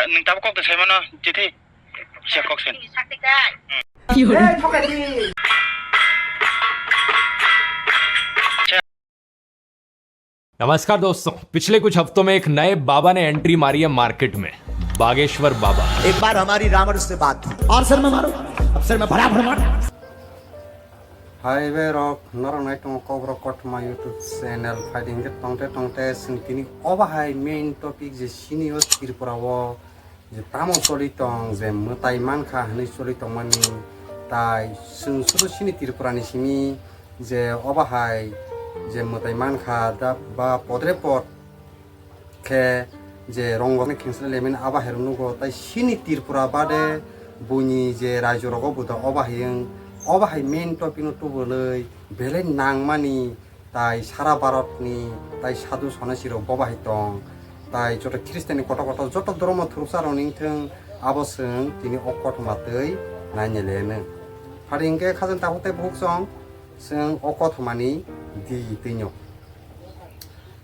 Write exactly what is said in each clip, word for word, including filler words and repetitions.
Nwng tabuk kok de sai mano, chithi. Siya kok sen. नमस्कार दोस्तों, पिछले कुछ हफ्तों में एक नए बाबा ने एंट्री मारी है मार्केट में, बागेश्वर बाबा। एक बार हमारी रावण से बात हुई। और सिर में मारो, अब सिर में भरा भर मारो। Hai berok, norok nai tongo Kokborok Kothoma YouTube channel, phaidi hwnkhe tongte tongte chwng tini obo hai main topic je sini o Tripura o je tamo choli tong, je mwtai mankha hwnwi choli tongmani, tai chwng sudu sini Tripura ni simi je obo hai je mwtai mankha da ba podre pod khe je rongorni khengsa lemani abo hai rok nugo, tai sini Tripura bade buini je raijo rogo bo da obo hai wng, obo hai main topic no tubunwi belai nangmani, tai sara Bharat ni tai sadhu sanasi rok bo bahai tong, tai joto Christian ni kotor kotor joto dhormo thuruksa rok ni wngthung, abo chwng tini o kothoma twi nainai le nw. Phari hwnkhe khajang takhuk tei bukhuk chwng, chwng o kothoma ni di twi no.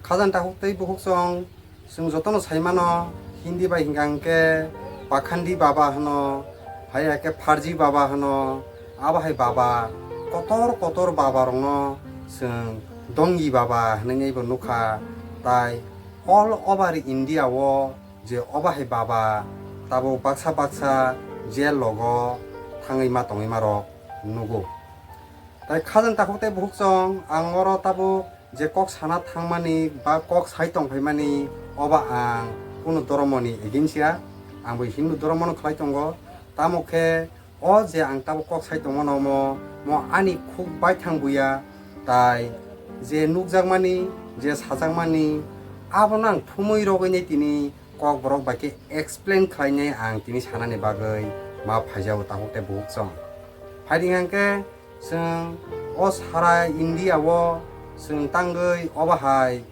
Khajang takhuk tei bukhuk chwng, chwng jotono sai mano, Hindi bai hwnkha hwnkhe Pakhandi Baba hwno, hai hai khe Pharji Baba hwno, abo hai Baba, kotor kotor Baba rokno chwng Dongi Baba hwnwi bo nukha, tai all over India o je obo hai Baba tabuk baksa baksa jail logo thangwi ma tongwi ma rok nugo. Tai khajang takhuk tei bukhuk chwng, ang oro tabuk je kok sana thangmani ba kok sai tongphaimani, obo ang kunu dhormoni against ya, ang bo Hindu dhormono khlai tongo. Tamo khe o je ang tabuk kok sai tongmano mo, mo ani khuk baithang buya, tai je nukjakmani, je sajakmani, abono ang thumwi rogwi nai tini Kokborok bai khe explain khlainai ang tini sanani bagwi ma phaijago takhuk tei bukhuk chwng. Phaidi hwnkhe chwng o sara India o chwng tangwi obo hai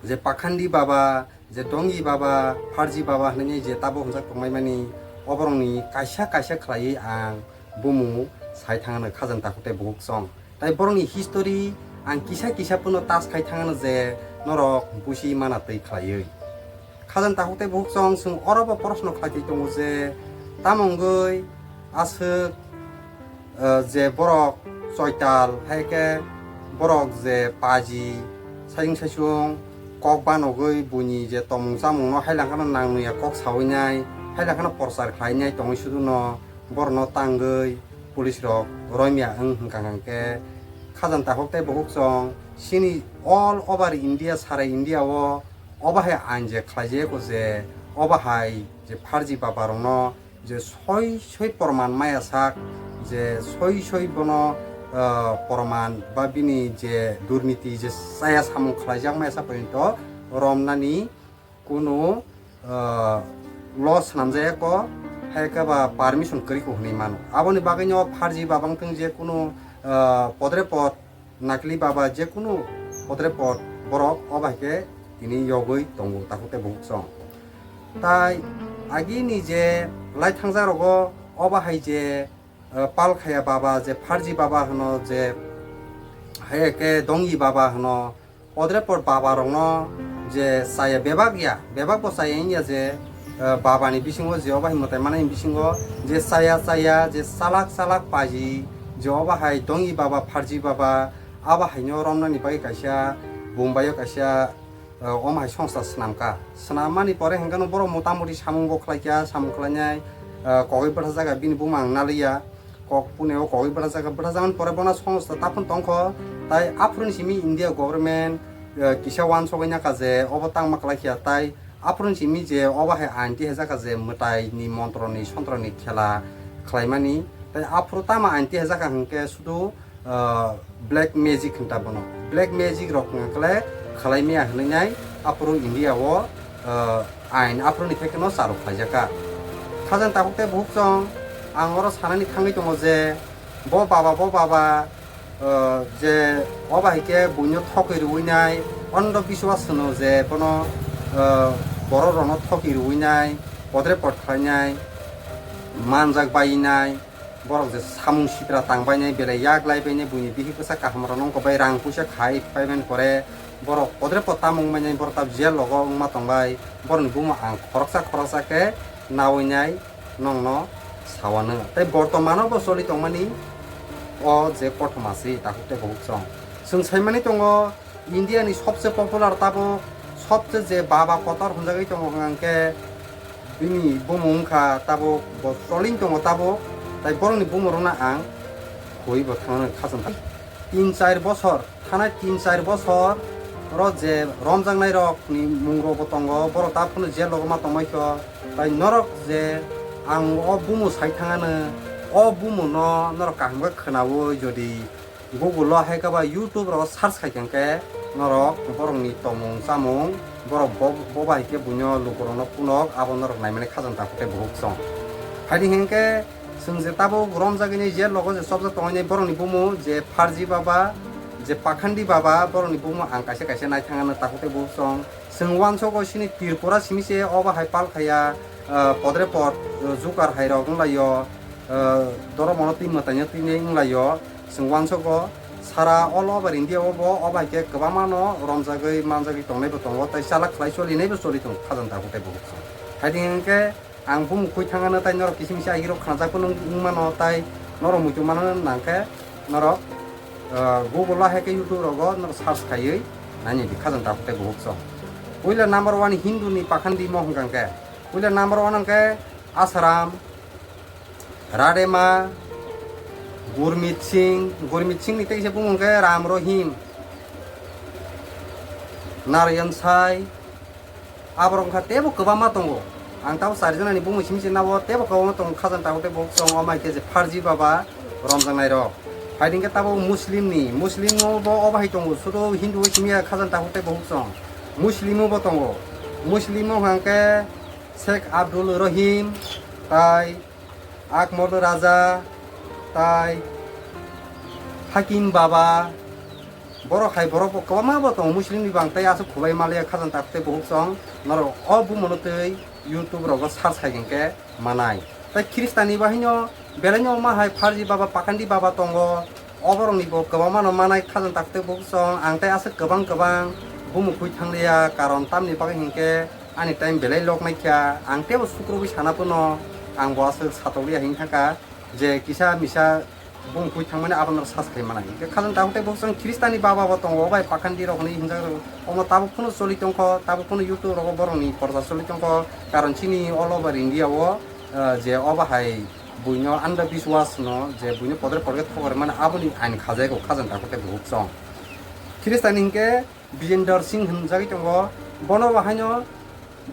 je Pakhandi Baba, je Dongi Baba, Pharji Baba hwnwi je tabuk hwnjak tongmani, oborokni kaisa kaisa khlaiwi ang bumung sai thangano khajang takhuk tei bukhuk chwng. Tai borokni history ang kisa kisa phano touch khai thangano je norok busi mana twi khlaiwi. Khajang takhuk tei bukhuk chwng chwng oro bo proshno khlai twi tongo je tamo wngwi aswk, eh, je borok Choital, hai khe borok je Paji, saisung saisung kok banogwi buini je tongmung chamungno hai langkhano nang nuya kok sawi nai, hai langkhano prochar khlai nai tongwi suduno borokno tangwi police rok romya wng hwnkha hwnkhe khajang takhuk tei bukhuk chwng sini all over India, sara India o obo hai ain je khlaijago je obo hai je Pharji Baba rokno je soi soi proman maya sak, je soi soi bono, ah, proman ba bini je durniti je chaya samung khlaijak maya sak porjonto romnani kunu, ah, law swnamjaya ko, hai khe ba permission kwrwi ko hwnwi mano. Aboni bagwino Pharji Baba wngthung je kunu, ah, podre pod Nakli Baba je kunu podre pod borok o bai khe tini yogwi tongo takhuk tei bukhuk chwng. Tai agini je lai thangjak rogo obo hai je, eh, Palkhaya Baba je Pharji Baba hwno je hai khe Dongi Baba hwno podre pod Baba rokno je chaya bebak ya bebak bo chaya wngya je, eh, Baba ni bisingo je obo hai mwtai manai bisingo je chaya chaya je chalak chalak paji je obo hai Dongi Baba Pharji Baba abo haino romnani bagwi kaisa Bombay o kaisa, eh, omo hai songsa swnamkha. Swnammani pore hwnkhe no borok motamoti samung bo khlaikha, samung khlainai, eh, kogwi bwthajak bini buma ang naliya. Kok pune o kogwi bwthajak, bwthajakmani pore bono songsa taphun tongkho. Tai aphuruni simi India government, eh, kisa uansugwi naka je obo tangma khlaikha. Tai aphuruni simi je obo hai ain tihajak je mwtai ni montro ni sontro ni khela khlaimani. Tai aphuru tama ain tihajak hwnkhe sudu ah, black magic hinta bono. Black magic rok hwnkhe khlai maya hinwi nai aphuru India o, ah, ain aphuru ni theke no chalu khlaijaka. Khajang takhuk tei bukhuk chwng ang oro sanani thangwi tongo je bo baba, bo baba, ah, je obo hai khe buino thokwi rwui nai, ondo biswas hwno je bono, ah, borok rokno thokwi rwui nai, podre pod khlainai, manjak bai nai, borok je samung sitra tang bainai, belai yak lai bainai, buini bihik bwsa kaham rok nongkha bai rang puisa khai paimani pore Borok podre pod tamung manya borok ta jail logo wngma tongbai, borokni bumo ang khoroksa khoroksa khe nawi nai nongno sawano. Tei bortomano bo choli tongmani o je kothoma si takhuk tei bukhuk chwng. Chwng saimani tongo India ni sobse popular tabuk, sobse je baba kotor hwnjagwi tongo hwnkhe bini bumung wngkha tabuk, bo choli tongo tabuk, tai borokni bumung rokno ang koi bo thangna khachang. Tin char bosor, thanai tin char bosor ro je romjaknai rok ni mung rok bo tongo, borok ta phano jail rogo ma tongmai kho. Tai norok je ang o bumu sai thangano, o bumu no norok kaham khe khwnaui jodi Google o hai khe ba YouTube rogo search khai khe norok borok ni tongmung chamung, borok bo, bo bai khe buino lukurok no phunuk, abo norok naimani khajang ta khe buhuk chwng. Haidi hinkhe Chwng je tabuk romjagwi nai jail logo je chopjak tongwi nai borokni bumu je Pharji Baba, je Pakhandi Baba, borokni bumu ang kaisa kaisa naithangano takhuk tei buhuk chwng. Chwng uansogo sini Tripura simi se obo hai pal khaya, ah, podre pod, ah, jukar hai rok wnglaio, ah, doromono twi mwtaino twi nai wnglaio. Chwng uansogo sara all over India o bo obo hai khe kwbangma no romjagwi manjagwi tongnai bo tongo tei chalak khlai choli nai bo choli tongo khajang takhuk tei buhuk chwng. Haidi hinkhe Ang bumu khui thangano tai norok kisi misi agirok khnajak phano wng mano tai norok muitu mano nang khe norok, ah, Google o hai khe YouTube rogo norok search khaiwi naini di khajang takhuk tei buhuk chwng. Puila number one Hindu ni pakhandi mo hwnkha khe, puila number one hwnkhe Asaram, Radema, Gurmit Singh, Gurmit Singh ni tei kisa bumung khe Ram Rahim, Narayan Sai, Aborok wngkha teibo kwbangma tongo. Ang tabuk chari jonani bumung simi se nabo teibo kwbangma tongo khajang takhuk tei buhuk chwng, omo hai khe je Pharji Baba romjaknai rok. Hai hwnkhe tabuk Muslim ni, Muslim o bo obo hai tongo, sudu Hindu o simi ya khajang takhuk tei buhuk chwng. Muslim o bo tongo. Muslim o hwnkha khe Sheikh Abdul Rahim tai Akmol Raja tai Hakim Baba, borok hai borok bo kwbangma bo tongo, Muslim ni bang tei aswk khubai maliya khajang takhuk tei buhuk chwng, norok o bumono tei YouTube rogo search khai hwnkhe manai. Tei Khristan ni bahaino belai no ma hai Pharji Baba, Pakhandi Baba tongo, o borok ni bo kwbangma no manai khajang takhuk tei buhuk chwng, ang tei aswk kwbang kwbang bumu khui thangliya, karon tamni bagwi hwnkhe ani time belai lok naikha, ang teibo sukrubwi sana phano ang bo aswk satokliya hinwi thangkha je kisa misa bung khui thangmani abono search khai mano. Hingkhe khajang takhuk tei buhuk chwng Khristan ni baba bo tongo, o bai Pakhandi rok hinwi hinjak rok. Omo tabuk phano choli tongkho, tabuk phano YouTube rogo borok ni porja choli tongkho, karon chini all over India o, ah, je obo hai buino andhbiswas no je buino podre podre thokor mano aboni ain khajai kho khajang takhuk tei buhuk chwng. Khristan hingkhe Bijendra Singh hinjagwi tongo, bono bo haino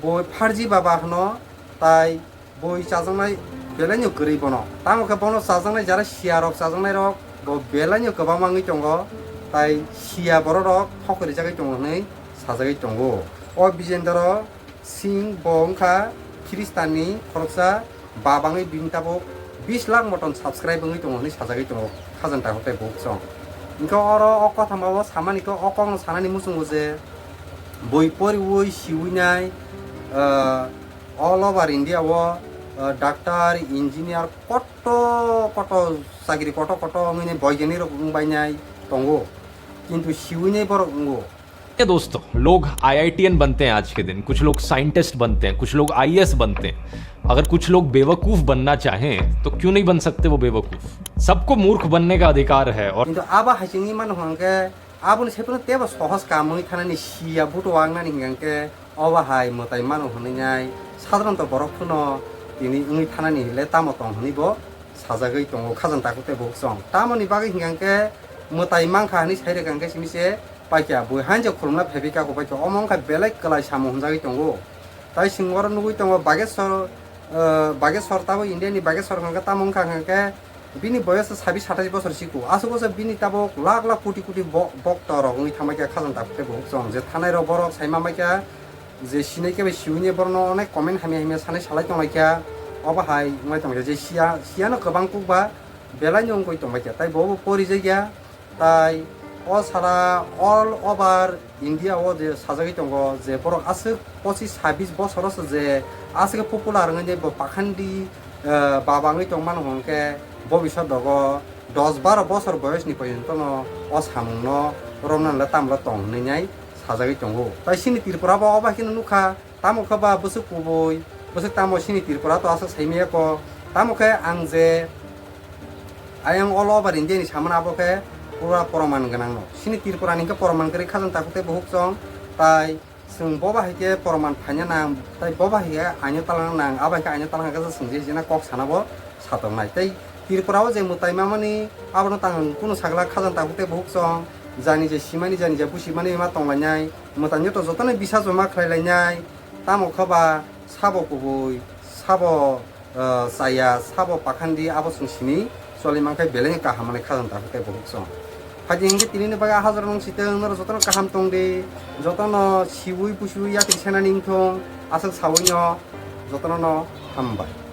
bo Pharji Baba hwno, tai boi chajaknai belai no kwrwi bono. Tamo khe bono chajaknai jara siya rok chajaknai rok bo belai no kwbangma wngwi tongo, tai siya borok rok thok rijagwi tongo hwnwi sajagwi tongo. O Bijendra Singh bo wngkha Khristan ni khoroksa, ba bangwi bini tabuk bis lakh motom subscribe wngwi tongo hwnwi sajagwi tongo khajang takhuk tei buhuk chwng. Hingkhe oro o kotha ma o samani khe o kokno sanani muchungo je boi poriwi siwi nai, ah, all over India o, ah, doctor, engineer, koto koto chakri koto koto wngwi nai boiganirok wngbai nai tongo, kintu siwi nai borok wngo. ये दोस्तों, लोग आईआईटीएन बनते हैं आज के दिन, कुछ लोग साइंटिस्ट बनते हैं, कुछ लोग आईएएस बनते हैं। अगर कुछ लोग बेवकूफ बनना चाहें तो क्यों नहीं बन सकते वो बेवकूफ? सबको मूर्ख बनने का अधिकार है। और Kintu abo hai chwngwi mano hwnkhe aboni sai phano teibo sohos kaam wngwi thanani siya buto wangnani hwnkhe obo hai mwtai mano hwnwi nai sadharanto borok phano tini wngwi thanani le tamo tong hwnwi bo sajagwi tongo khajang takhuk tei buhuk chwng. Tamoni bagwi hwnkhe mwtai mankha hwnwi sai rwkha hwnkhe simi se paikha bui hanjak khulumna phaibai kako paikha omo wngkha belai kwlai samung hwnjagwi tongo. Tai chwng oro nugwi tongo Bageshwar, ah, Bageshwar tabuk India ni Bageshwar hwnkhe tamo wngkha hwnkhe bini boyos sabis satais bosor siko. Aswk bosor bini tabuk lakh lakh koti koti bo-, bokto rok wngwi thangbai kha khajang takhuk tei buhuk chwng. Je thanai rok borok sai manbai kha, je sinai khe bai siwi ni borokno onek comment hamya hamya sanai salai tonglaikha, obo hai wngwi tonglaikha je siya, siyano kwbang kukba belai no wngwi tonglaikha, tai bo bo porijakya, tai o sara all over India o je sajagwi tongo je borok aswk pochis sabis bosoro se je aswk popular wngwi bo pakhandi, eh, baba wngwi tongmano hwnkhe bobisot dogo dos baro bosor boyos ni porjonto no o samung no romna le tamle tong hwnwi nai sajagwi tongo. Tai chini Tripura bo obo hai kheno nukha, tamo khe ba bwswk kubui, bwswk tamo chini Tripura to aswk saimaya ko, tamo khe ang je ayang all over India ni samani abo khe pura poroman gwnang no. Chini Tripura ni khe poroman kwrwi khajang takhuk tei buhuk chong, tai chwng bo bahai khe poroman phaina nang, tai bo bahai khe aino talna nang, abo hai khe aino talna khe chwng je hijena kok sana bo satok nai. Tai Tripura o je mwtai mamani abono tang kunu sagla khajang takhuk tei buhuk chong, jani je simani, jani je busimani ma tonglainai, mwtai joto jotono bisa joma khlai lainai, tamo khe ba sabo kubui, sabo, ah, chaya, sabo pakhandi abo chwng sini choli mankhe belai kaham manwi khajang takhuk tei buhuk chong. Phaidi hinkhe tinini bagwi a hajor nung sitwng norok jotono kaham tong di, jotono siui pusiui yakri senani wngthung, aswk saui no jotono no hambai.